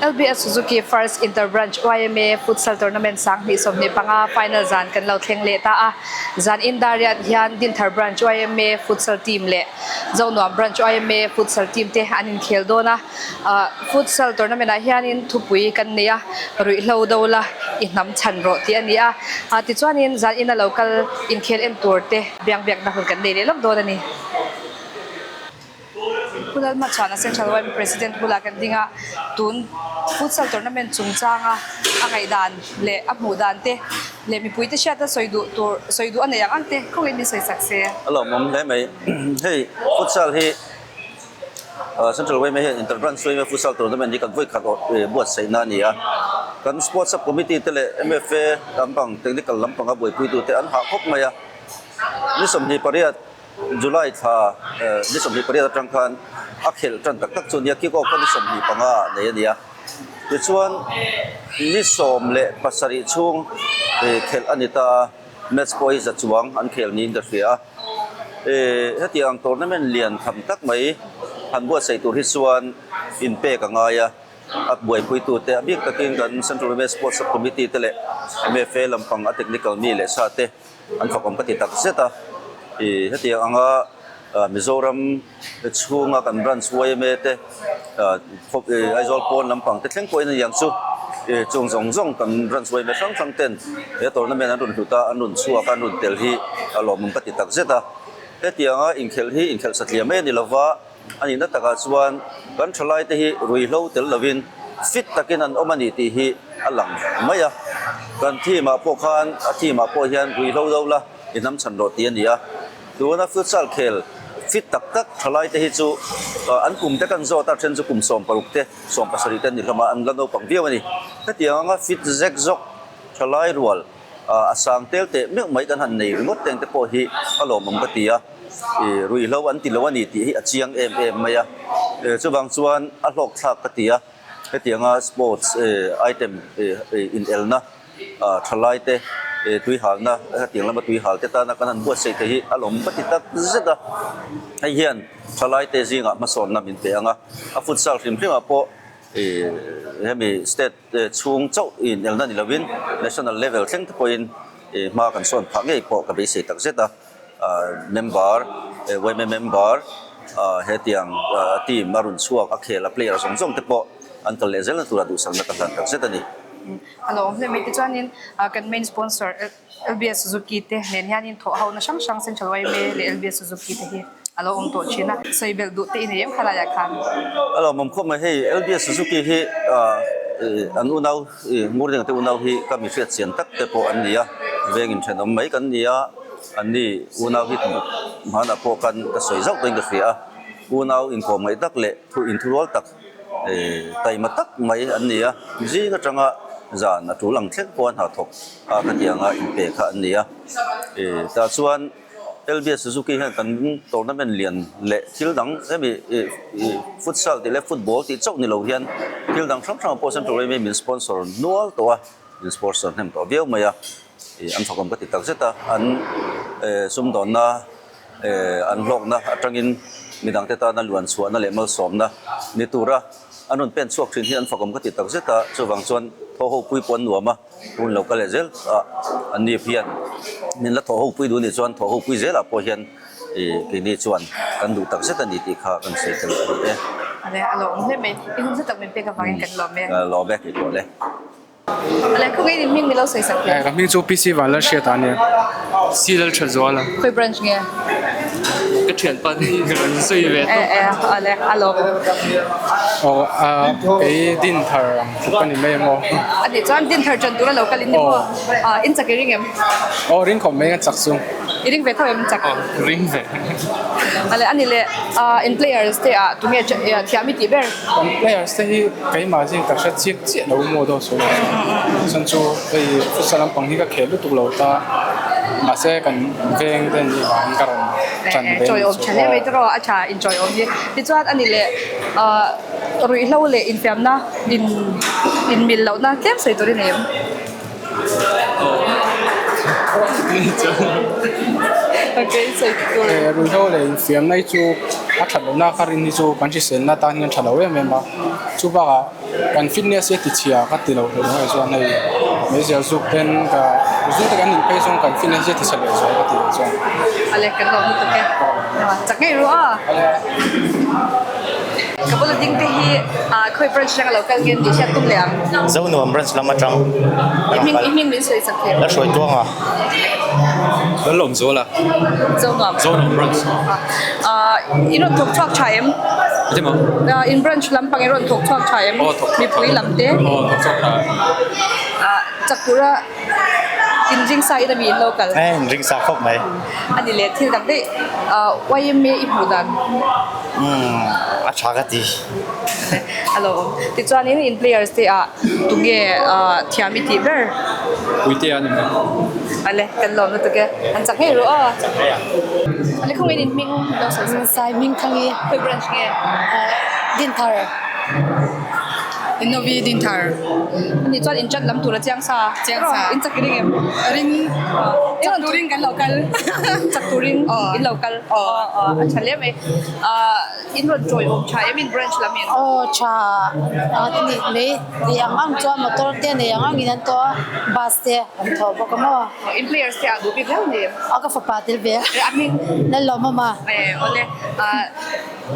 LBS Suzuki First Inter Branch yma Futsal Tournament 2025 final zan kan lo thleng leh ta a. Zan in Dariat hian Dinthar Branch yma Futsal Team leh Zonuam Branch yma Futsal Team te an inkhel dawn a. Futsal Tournament ah hianin thupui kan nei a, ruihhlo do la i hnam chhan rawh tih a ni a. Tichuanin zan ina lo kal inkhel en tur te biangbiakna hun kan nei leh lawk dawn a ni. Pu Lalhmachhuana Central yma President bulah kan ding a, tun Futsal Tournament chungchanga a ngaihdan leh a hmuh dan te leh mipuite hriata sawi duh tur sawi duh a neih ang ang te khawngin min sawi sak se. A lawmawm hle mai. Hei Futsal hi Central yma hian Inter Branch yma Futsal Tournament hi kan vawi khat buatsaihna a ni a. Kan Sports Sub Committee te leh MFA lampang Technical lampanga buaipuitute an hah khawp mai a. Ni 28 July thla ni 28 atang khan a khelh tan tak tak chu a nia, kick off kha ni 25 ah nei a ni a. Tichuan ni 17 chhung khelh a ni ta a, match pawh hi za chuang an khel niin ka hria a. Hetiang tournament lian tham tak mai han buatsaih tur hi chuan inpek a ngai a, a buaipuitute a bik takin kan Central Women's Sports Sub Committee te leh MFA lampang a technical mi leh sa te, An fakawm ka ti tak zet a, ih hetiang anga Mizoram chhunga kan branch yma te Aizawl pawn lampang te thleng pawhin a ni ang chu, ih chung zawng zawng kan branch yma hrang hrang ten he tournament an rawn hlut a, an rawn chhuak a, an rawn tel hi a lawmawm ka ti tak zet a. Hetianga inkhelh hi inkhelh satliah mai a ni lova, A nihna takah chuan kan thalaite hi ruihhlo tel lovin fit takin an awm a ni tih hi a lang mai a. Kan team ah pawh khan a team ah pawh hian ruihhlo do la i hnam chhan rawh tih a ni a. Tuna futsal khel fit tak tak thalaite hi chu an kum te kan zawt a, then chu kum 16 te, 17 te an ni hlawm a, an la naupang viau a ni. Hetiang anga fit zek zawk thalai rual A sang tel teh meuh mai kan han nei ringawt teng te pawh hi a lawmawm ka ti a, ih ruihhlo an ti lo a ni tih hi a chiang em em mai a, chuvang chuan a hlawk thlak ka ti a, hetianga sports item inelna thalai te tuihalna hetiang lama tuihal te tana kan han buatsaih thei hi a lawm ka ti tak zet a, hei hian thalai te zingah hmasawnna min pe ang a, a futsal hrim hrimah pawh ih hemi state. Chhung chauh inelna ni lovin national level thleng te pawhin hma kan sawn phah ngei pawh ka beisei tak zet a. Member, yma member hetiang team a rawn chhuak a khel a player zawng zawng te pawh an kal leh zelna tura duhsakna ka hlan tak zet a ni. A lo awm hle mai. Tichuanin kan main sponsor LBS Suzuki te nen hianin thawh hona hrang hrang Central yma leh LBS Suzuki te hi a lo awm tawh thin a, sawi belh duh te i nei em kha laiah khan? A lo awm khawp mai, hei LBS Suzuki hi an unau Ngurdenga te unau hi ka mi hriat chian tak te pawh an ni a, veng inthenawm mai kan ni a, an ni unau hi hmanah pawh kan ka sawi zauh pawhin ka hria a, unau inkawm ngaih tak leh thu inthurual tak Taima tak mai an ni a, zing atanga zan a tul ang thleng pawh an hnathawk a khatianga inpe kha an ni a. Tah chuan LBS Suzuki hian kan tournament lian leh thil dang hemi futsal tih leh football tih chauh ni lo hian thil dang hrang hrang pawh Central yma min sponsor nual tawh a, min sponsor hnem tawh viau mai a. An fakawm ka ti tak zet a, an sumdawnna an hlawkna atangin midangte tana luan chhuahna leh malsawmna ni tura an rawn pen chhuak thin hi an fakawm ka ti tak zet a, chuvang chuan thaw ho pui pawh an nuam a, hun lo kal leh zel a, an ni hian min la thaw ho pui duh anih chuan thaw ho pui zelah pawh hian keini chuan kan duh tak zet a ni tih kha kan sawi tel a ni e. A lawm hle mai, i hun hlu tak min pek avangin kan lawm e. Ka lawm e, kei pawh le. Ka hming chu PC Vanlalhriata a nia, C Lalthazuala. Khawi branch nge? Ka thianpa te hi ka rawn sawi ve tawp. E ale a lawm. Aw a kei Dinthar ang tluk a ni mai ang aw. A nih chuan Dinthar ṭan tura lo kal in ni maw? In chak i ring em? Aw ring khawp mai a chak chu. I ring ve tho em chak? Aw ring ve. Ale a ni le in players te ah tunge thiam i tih ber? Kan players te hi keimah zing ka hre chiak chiah lo maw dawn sawi lo chuan chu hei futsal lampang hi ka khel lutuk lo ta mahse kan veng te an nih vangin ka rawn tan ve Chawi awm tha hle mai tawh a tha in chawi awm hi tichuan a ni leh ah ruihhlo leh infiamna in in mil lohna tlem sawi tur i nei em? Okay sawi tur. Ruihhlo leh infiamna hi chu a that lohna kha rin hi chu kan hriselna tan hian tha lo em em a, chu bakah kan fitness hi a ti chhia ka ti lo hlauh hnuaiah chuan hei meizial zuk ten ka zu te kan in phei zawng kan fitness hi a ti chhe leh zual ka ti leh chuan. Ale kan lawm lutuk e. Chak ngei ru a. Ka bula ding te hi khawi branch atanga lo kal nge tih hriat tum leh ang. Zonuam branch lam atang I hming i hming min sawi sak thei. La hruai tuang a. Lalawm zual a. Zonuam. Zonuam branch. I rawn thawk chhuak tha em? Ati maw? In branch lampang i rawn thawk chhuak tha em? Aw thawk chhuak tha. Mipui lam te. Aw thawk chhuak tha. Chakura in ring sa in ami in lo kal. Eh in ring sa khawp mai. Ani leh thil dang daih YMA i hmuh dan. Umm a tha ka ti. A lo awm. Tichuanin in players te ah tunge thiam i tih ber? Puitea a ni mai. Ale kan lawm lutuk e. An chak ngei ru aw. Ale khawngin in hming lo sawi sak. Sai hming thang i. Khawi branch nge? Dinthar. Innovi Dinthar. Ani chuan in chat lam tur a chiang sa. Chiang sa. In chak ring em? Ring. Chak turin kan lo kal. Chak turin in lo kal. A tha hle mai. In rawn chawi awm tha em in branch lam in? Aw tha. Ni mai ni ang ang chuan motor te nei ang ang in an tawh a bus te an thawh bawk a maw. In players te ah duh bik hlauh ni em? A ka fapa tel ve a. A hming? Lalawmawma. Awle.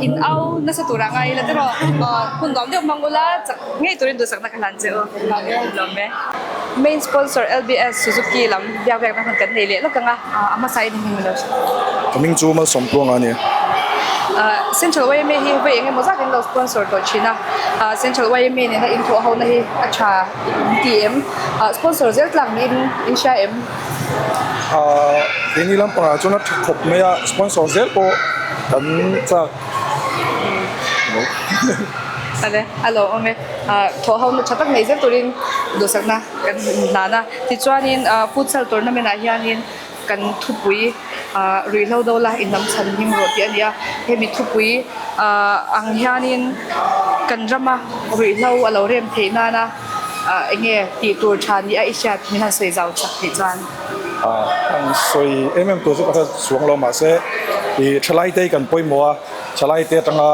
In au nasa turah ngai ila tiraw hun nuam deuh hmang ula chak ngei turin duhsakna ka hlan che u lawm e. Main sponsor LBS Suzuki lam biak biakna hun kan nei leh lawk ang a, a hmasa in hming lo hre. Ka hming chu Malsawmtluanga a ni. Central YMA hi vawi eng emaw zat in lo sponsor tawh thin a, Central YMA nena inthawh hona hi a tha in ti em? Sponsor zel tlak niin in hria em? Keini lampangah chuan a tha khawp mai a, sponsor zel pawh kan chak lo. Ale, a lo awm e. Thawh ho na tha tak nei zel turin duhsakna kan hlan a. Tichuanin futsal tournament ah hianin kan thupui ruihhlo do la inlam chhan him rawh tih a ni a. Hemi thupui ang hianin kan rama ruihhlo a lo rem theih nana eng nge tih tur tha ni a i hriat min han sawi zau chak tih chuan. An sawi em em tur chu ka hre chuang lo mahse ih thalai te hi kan pawimawh a, thalai te atanga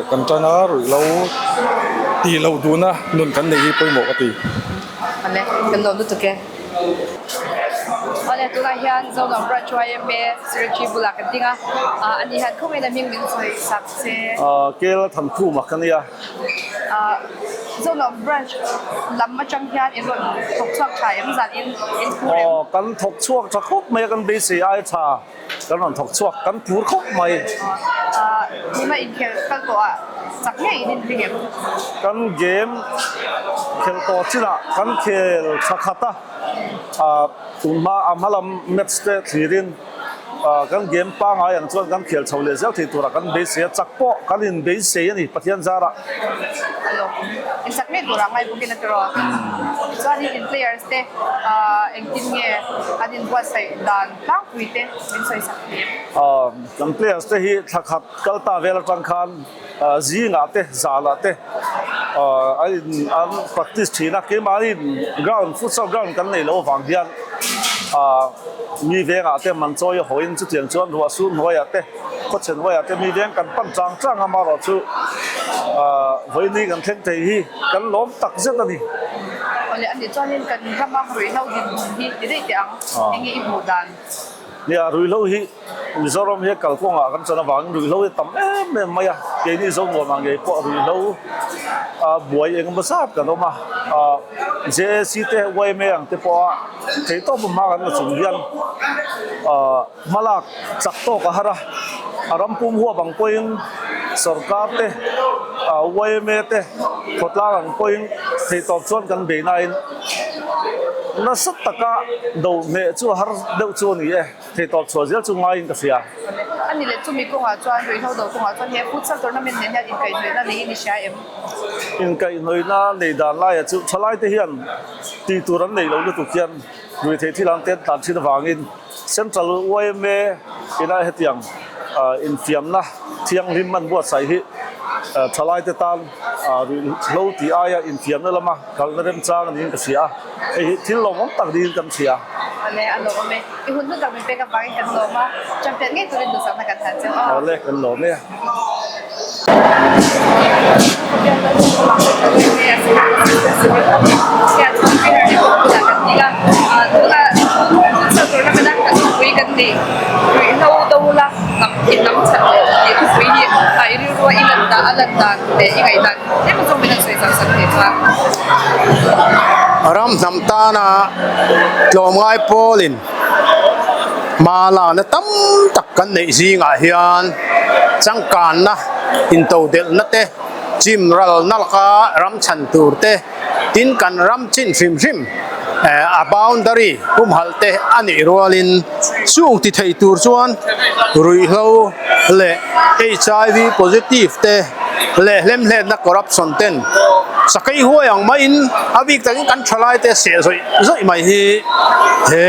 kan tan a ruihhlo tih loh duhna nun kan neih hi pawimawh ka ti. Awle, kan lawm lutuk e. Awle, tunah hian Zonuam Branch YMA Secretary bulah kan ding a, ani hian khawngin a hming min sawi sak che. Kel Thankhuma ka nia. Zonuam Branch lam atang hian in rawn thawk chhuak tha em zan in in phur em? Aw, kan thawk chhuak tha khawp mai a, kan beisei ai tha kan rawn thawk chhuak, kan phur khawp mai. Tuna inkhel kal tawh ah chak ngei in inring em? Kan game khel tawh chinah kan khel tha khat a, tunhma a hmalam match te thlirin Kan game pangai ang chuan kan khel chho leh zel thei turah kan beisei a, chak pawh kan in beisei a ni Pathian zarah. Alo, in chak ngei turah ngai bawkin a tiraw. Chuanin in players te engtin nge an inbuatsaih dan tlangpui te min sawi sak thei em? Kan players te hi thla khat kal ta vel atang khan zingah te zalah te an in an practice thin a, keimahni ground futsal ground kan nei loh avang hian mi vengah te man chawi a hawiin chutiang chuan ruah sur hnuaiah te khawchhe hnuaiah te mi veng kan pan chang chang a amaherawh chu vawiini kan thleng thei hi kan lawm tak zet a ni. Awle a nih chuanin kan rama ruihhlo dinhmun hi ti daih teh ang, enge i hmuh dan? Nia, ruihhlo hi Mizoram hi kalkawngah kan chan avangin ruihhlo hi tam em em mai a, keini Zonuam ah ngei pawh ruihhlo buai eng emaw zat kan awm a, JAC te YMA ang te pawha theihtawp hma kan la chung hian hmalak chak tawk a har a, a ram pum huap ang pawhin sorkar te YMA te khawtlang ang pawhin theihtawp chuan kan bei nain nasa taka do hneh chu a har deuh chu a ni e. Theihtawp chhuah zel chu ngaiin ka hria. A ni leh chumi kawngah chuan ruihhlo do kawngah chuan he futsal tournament nen hian inkaihhnawihna neiin i hria em? Inkaihhnawihna nei dan laia chu thalaite hian tih tur an nei lo lutuk hian ruihtheih thil ang te an tlan thin avangin Central yma ina hetiang infiamna thianghlim an buatsaih hi thalaite tan ruihhlo tih aia infiamna lama kalna remchang niin ka hria a, hei hi thil lawmawm tak niin kan hria. Awle, a lawm e. I hun hnu tak min pek avangin kan lawm a, champion ngei turin duhsakna kan hlan cheu a. Awle, kan lawm e. Ram hnam tana tlawmngai pawlin hma lakna tam tak kan neih zingah hian changkanna intodelhna te chim ralna laka ram chhan tur te tin kan ram chin hrim hrim eh a boundary humhalh te a nih rualin chung ti thei tur chuan ruihhlo leh HIV positive te leh hlemhletna corruption ten sakei huai ang maiin a bik takin kan thalai te seh zawih zawih mai hi he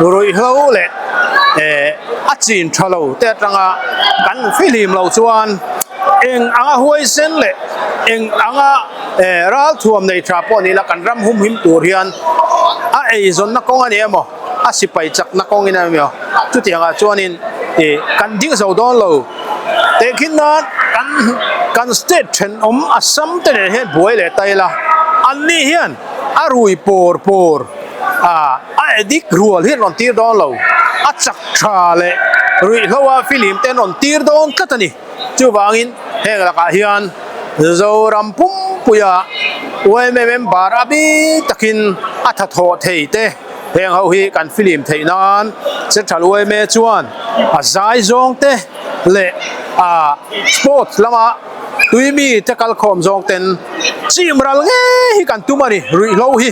ruihhlo leh eh a chin tha lo te atanga kan fihlim loh chuan eng anga huaisen leh eng anga eh ralthuam nei tha pawh ni la kan ram humhim tur hian a eizawnna kawng a ni emaw a sipai chakna kawngin a emaw chutiangah chuanin ih kan ding zo dawn lo tehkhin nan kan kan state thenawm Assam te nen hian buai leh ta ila anni hian a rui pawr pawr ah a addict rual hi an rawn tir dawn lo a chak tha leh ruihhlo a film te an rawn tir dawn tlat a ni. Chuvangin heng lakah hian Zoram pumpuia yma member a bik takin a thathawh thei te heng ho hi kan film theih nan Central yma chuan a zai zawng te leh a sports lama tui mi te kalkhawm zawng ten chim ral ngei hi kan tum a ni ruihhlo hi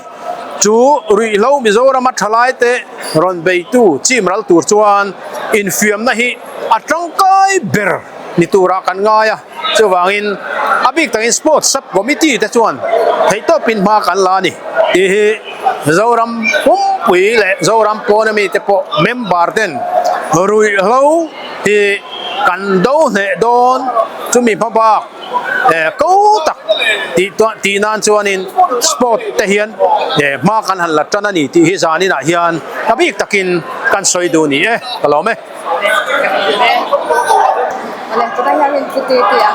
chu ruihhlo Mizorama thalai te rawn beitu chim ral tur chuan infiamna hi a tangkai ber ni turah kan ngai a, chuvangin a bik takin Sports Sub Committee te chuan theihtawpin hma kan la a ni tih hi Zoram pumpui leh Zoram pawn ami te pawh member ten ruihhlo hi kan do hneh dawn chumi hma bak ko tak tih tih nan chuanin sport te hian hma kan han la tan a ni tih hi zaninah hian a bik takin kan sawi duh ni e ka lawm e. Tunah hian Rinputi tia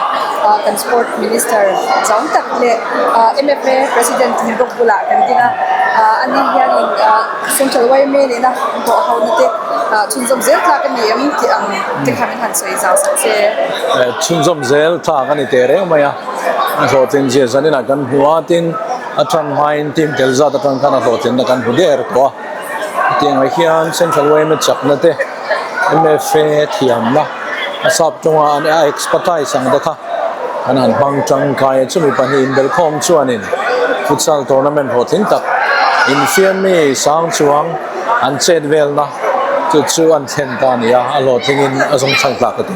kan sport minister chang tak leh MFA president ni bawk bulah kan ding a, ani hianin central yma nena pawh ho na te chhunzawm zel tlak a ni em tih ang te kha min han sawi zau sak che. Chhunzawm zel tlak a ni teh reng mai a, a hlawhtlin zia zaninah kan hmu a, tin a tan hmain team tel zat atang khan a hlawhtlinna kan hmu der tawh a. Hetiangah hian Central yma chakna te MFA thiamna a sap tawnga an a expertise ang te kha an han hmang tangkai a chumi pahnih inbelkhawm chuanin futsal tournament hlawhtling tak infiammi sang chuang an chet velna chu chu an thlen ta a ni a a hlawhtlingin a zawng chhan tlak a ti.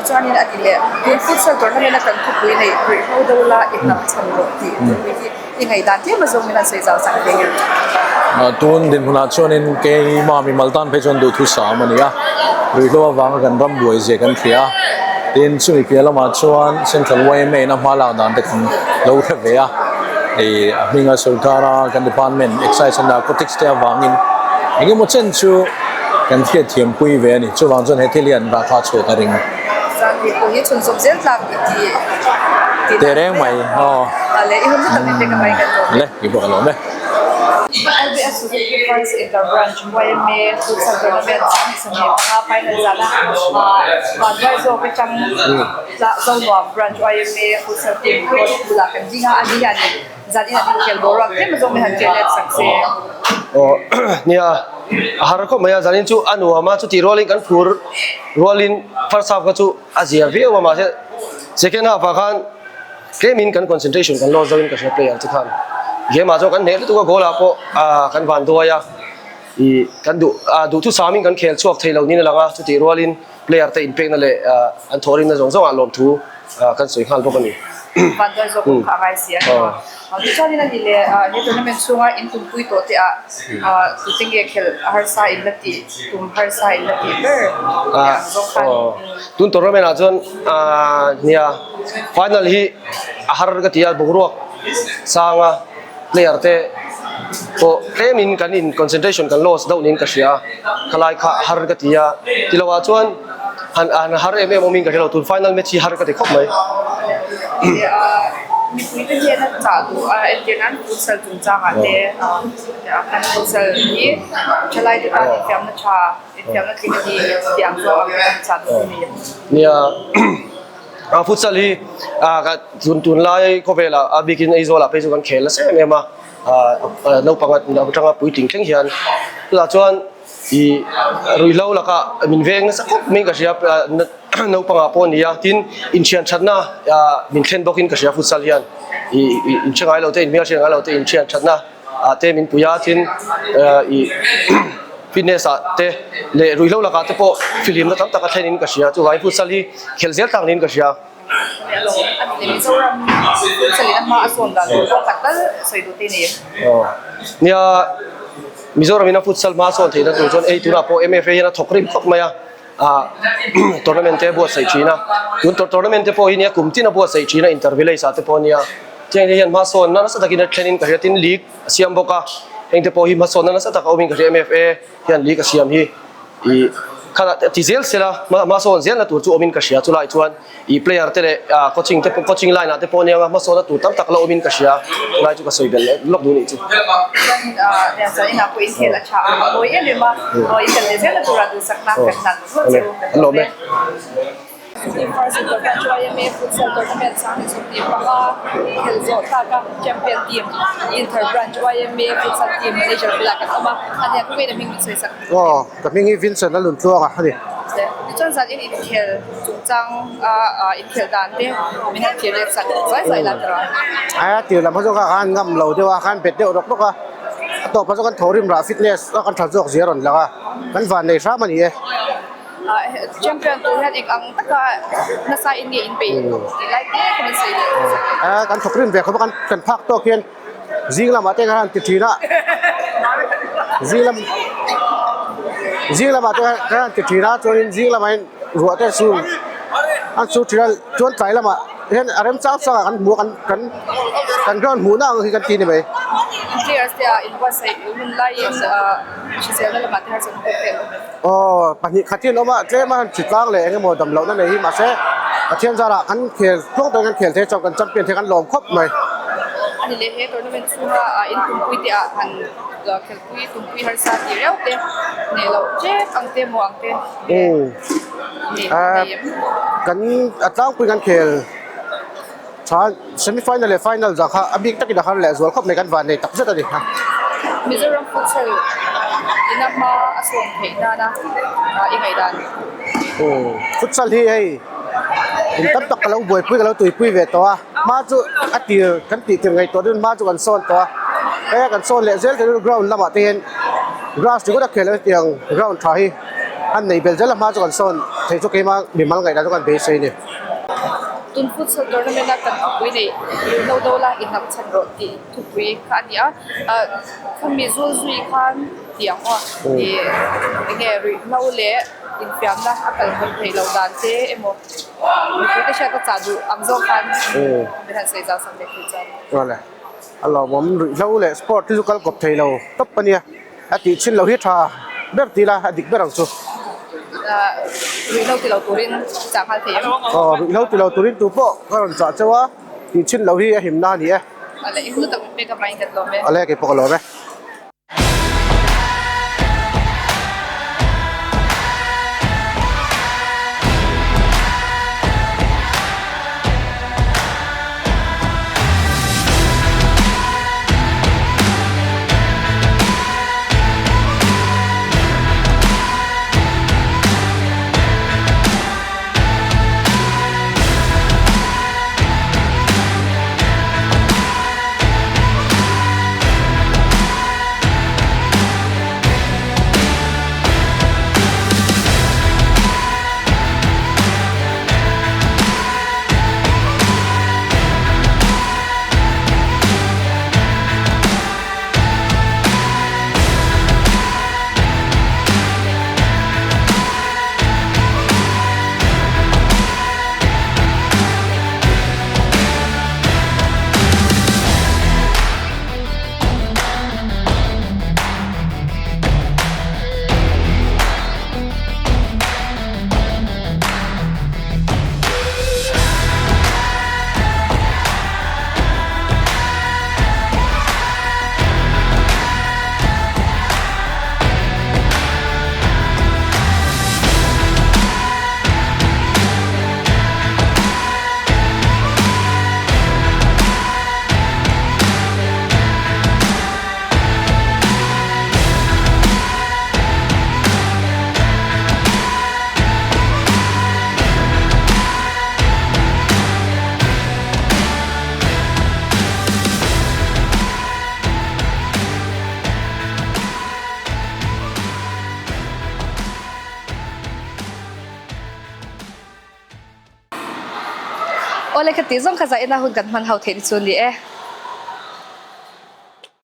Tichuanin a ti leh tun futsal tournament a kan khawpui neih ruihhlo deuh la i hnam chhan rawh tih thupui hi I ngaihdan tlem a zawng in an sawi zau sak ve em? Tun dinhmunah chuanin keimah mimal tan phei chuan duhthu sam a ni a, ruihhlo avanga kan ram buai zia kan hria a, tin chumi piah lamah chuan Central yma in a hma lak dan te kan lo hre ve a, ih a hminga sorkara kan department Excise and Narcotics te avangin engemaw chen chu kan hriatthiam pui ve a ni, chuvang chuan he thil hi an rahthla chhuah ka ring. Chuan tih pawh hi chhunzawm zel tlak i ti tih Teh reng mai aw. Le i hun hlu tak min pek avangin kan lawm e. Le i pawh ka lawm e. LBS Suzuki First Inter Branch YMA Futsal Tournament 2025 final zana Vanduai zawk atang Zonuam Branch YMA Futsal Team coach bulah kan ding a, ani hianin zan in an inkhel boruak tlem azawng min han ṭial let sak se. Aw nia a har khawp mai a zanin chu a nuam a chutih rualin kan phur rualin first half kha chu a zia viau a mahse second half ah khan tlemin kan concentration kan lost deuhin ka hria player te khan game ah chuan kan hneh lutuk a goal ah pawh ah kan van duai a ih kan duh ah duhthusam in kan khel chhuak thei lo niin a lang a chutih rualin player te inpekna leh an thawhrimna zawng zawngah lawmthu kan sawi nghal bawk a ni. Van duai zawk pawh kha a ngai si a ni maw? Tichuanin a ni leh he tournament chhunga in tumpui tawh te ah tute nge khelh harsa in la tih tum harsa in la tih ber tih ang zawng khan. Tun tournament ah chuan nia final hi a har ka ti a boruak sanga player te. pawh tlemin kan in concentration kan loss deuh niin ka hria a, khalai kha har ka ti a, tilo ah chuan han han har em em awmin ka hre lo, tun final match hi har ka ti khawp mai. Mipui te hian a chah duh a, entir nan futsal chungchangah te kan futsal hi thalai te tan infiamna tha, infiamna tling a ni tih ang zawk ang chah duh a ni. Nia. A futsal hi a tun tunlai khawvelah a bikin Aizawlah phei chu kan khel nasa em em a, naupang atanga puitling thleng hian chutah chuan ih ruihhlo lakah min veng nasa khawp mai ka hria naupangah pawh a ni a, tin inthian thatna min thlen bawkin ka hria futsal hian ih inhre ngai lo te inhmel hriat ngai lo te inthian thatna ah te min pui a tin ih fitness ah te leh ruihhlo lakah te pawh fihlimna tam tak a thlen in ka hria chuvangin futsal hi khelh zel tak niin ka hria. Nia Mizoram in a futsal hma a sawn theihna tur chuan ei tunah pawh MFA hian a thawk rim khawp mai a ah tournament te a buatsaih thin a tun tournament te pawh hi nia kum tin a buatsaih thin a inter village ah te pawh nia tiang te hian hmasawnna nasa takin a thlen in ka hria tin league a siam bawk a heng te pawh hi hmasawnna nasa tak a awmin ka hria MFA hian league a siam hi ih kha ti zel sela hmasawn zelna tur chu awmin ka hria chulai chuan ih player te leh ah coaching te pawh coaching line ah te pawh nia hmasawnna tur tam tak la awmin ka hria chulai chu ka sawi belh leh lawk duh anih chu. An lawm e. First Inter Branch YMA Futsal Tournament 2025 khelh zawh tlaka Champion Team Inter Branch YMA Futsal Team Manager bulah kan awm a, a nia kawngin a hming min sawi sak. Aw, ka hming hi Vincent a lun tluang a a ni. Tichuan zan in inkhel chungchang a inkhel dan te min han thlir let sak zuai zuai la tiraw? Aia tir lam kha chu ka khan ngam lo deuh a, khan bet deuh rawk rawk a, a tawp ah chuan kan thawhrim rah fitness a kan tha zawk zia a rawn lang a, kan van nei hram a ni e. Champion tur hian eng ang taka nasa in nge in peih tih lai te kha min sawi leh A kan thawk rim ve khawp a kan kan phak tawk hian zing lamah te khan ti thin a zing lam zing lamah te khan ti thin a chuanin zing lamah hian ruah te su an su thin a chuan tlai lamah hian a remchang chang ah kan hmu a kan kan kan ground hmuhna ang hi kan ti a ni mai. Players te ah inbuatsaih hun laiin hriselna lamah te harsatna pawh pek awm em? Aw, pahnih khat hi an awm a, tlem a han thi tlang leh eng emaw dam lohna nei hi mahse Pathian zarah kan khel tluang takin kan khel thei chuan kan champion thei kan lawm khawp mai. Ani leh he tournament chhunga in tumpui te ah han khelpui tumpui harsa tih reuh te nei loh tep ang te maw ang te nei em? Kan a tlangpui kan khel tha semi final leh final zah kha a bik takin a har leh zual khawp mai kan van nei tak zet a ni. Mizoram futsal ina hma a sawm theih nana i ngaihdan. Futsal hi hei in tam tak ka lo buaipui ka lo tuipui ve tawh a, hma chu a tir kan tih tir ngaihtuah deuhin hma chu kan sawn tawh a, hei a kan sawn leh zel thei ground lamah te hian grass ringawt a khel a hetiang ground tha hi an nei bel zel a hma chu kan sawn thei chu keimah mimal ngaihdan chu kan beisei a ni. Tun futsal tournament a kan thupui neih lo do la i hnam chhan rawh tih thupui kha a ni a, khami zul zui khan tih ang aw ih enge ruihhlo leh infiamna a kal hawn theih loh dan te emaw mipui te hriat a chah duh ang zawk khan min han sawi zau sak leh thei chuan. Awle a lawmawm ruihhlo leh sport hi chu kal kawp thei lo tawp a nia. A tih chin loh hi tha ber ti ila a dik ber ang chu. Ruihhlo ti lo turin chah nghal thei em? Aw, ruihhlo ti lo turin tu pawh ka rawn chah chauh a, tih chin loh hi a himna a ni e. Ale, i hnu tak min pek avangin kan lawm e. Ale, kei pawh ka lawm e. Awle ka tih zawng kha zah ina hun kan hman ho theih ni chu a ni e.